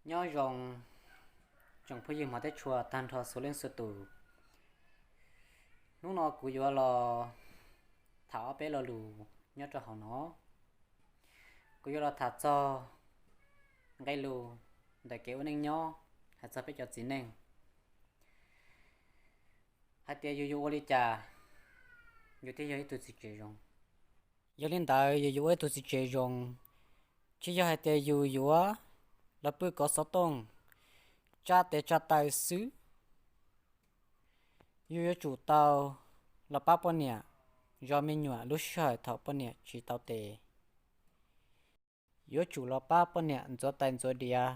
Nyob zoo tsoom phooj ywg hmov teb tshua tag nrho txhua leej txhua tus. Hnub no kuv yuav los tham ob peb lo lus nyob rau hauv no. Kuv yuav los tham txog nqe lus ntawm kev ua neej nyob hais txog peb cov txiv neej hais tias yus yuav ua li cas yus thiaj yog ib tug txiv tsev zoo. Yog li ntawd yus yuav ua ib tug txiv tsev zoo, tsis yog hais tias yus yuav los pw kov xov tooj, tsa tes tsa taw xwb. Yus yuav tsum tau los pab poj niam zov me nyuam lub sij hawm thaum poj niam tsis tau tes. Yuav tsum los pab poj niam ntxuav tais ntxuav diav,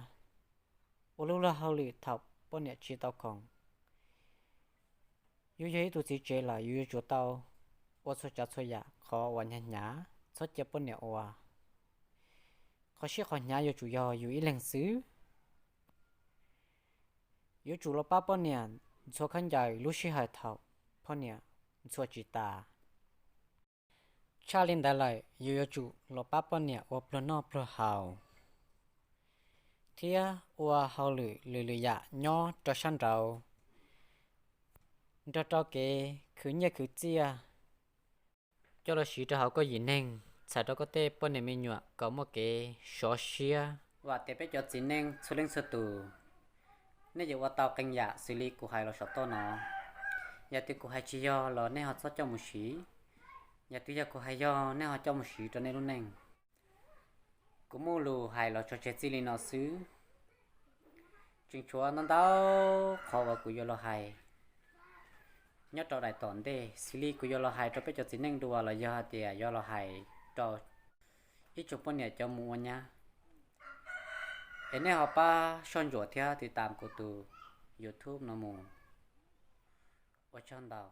ua lub luag hauj lwm thaum poj niam tsis tau khoom. Yus yog ib tug txiv tsev lawm yus yuav tsum tau ua txhua tsav txhua yam qhov uas hnyav hnyav txhob cia poj niam ua. Qhov siab qhov hnyav yuav tsum yog yus ib leeg xwb. Yuav tsum los pab poj niam ntxhua khaub ncaws lub sij hawm thaum poj niam ntxhua tsis tas. Tshaj li ntawd lawm yus yuav tsum los pab poj niam ua pluag noj pluag haus thiab ua hauj lwm lwm lwm yam nyob rau sab nraud, nrog rau kev khwv nyiaj khwv txiaj coj los siv rau hauv koj yim neeg, txhawm rau koj tej poj niam me nyuam kom muaj kev sov siab. Vam tias peb cov txiv neej txhua leej txhua tus, nej yuav ua tau qee yam xws li kuv hais los saum toj no. Yog tias kuv hais tsis yog los nej ho txhob coj mus siv, yog tias yog kuv hais yog nej ho coj mus siv rau nej lub neej. Kuv muaj lus hais los tso tseg txij li no xwb. Tseem tshuav ntau ntau qhov uas kuv yuav los hais nyob rau daim tom ntej, xws li kuv yuav los hais rau peb cov txiv neej dua los yog hais tias yuav los hais rau ib tsoom poj niam cov mus ua nyab. Es nej ho pab soj ntsuam thiab tiv tas kuv tus YouTube no mus. Ua tsaug ntau.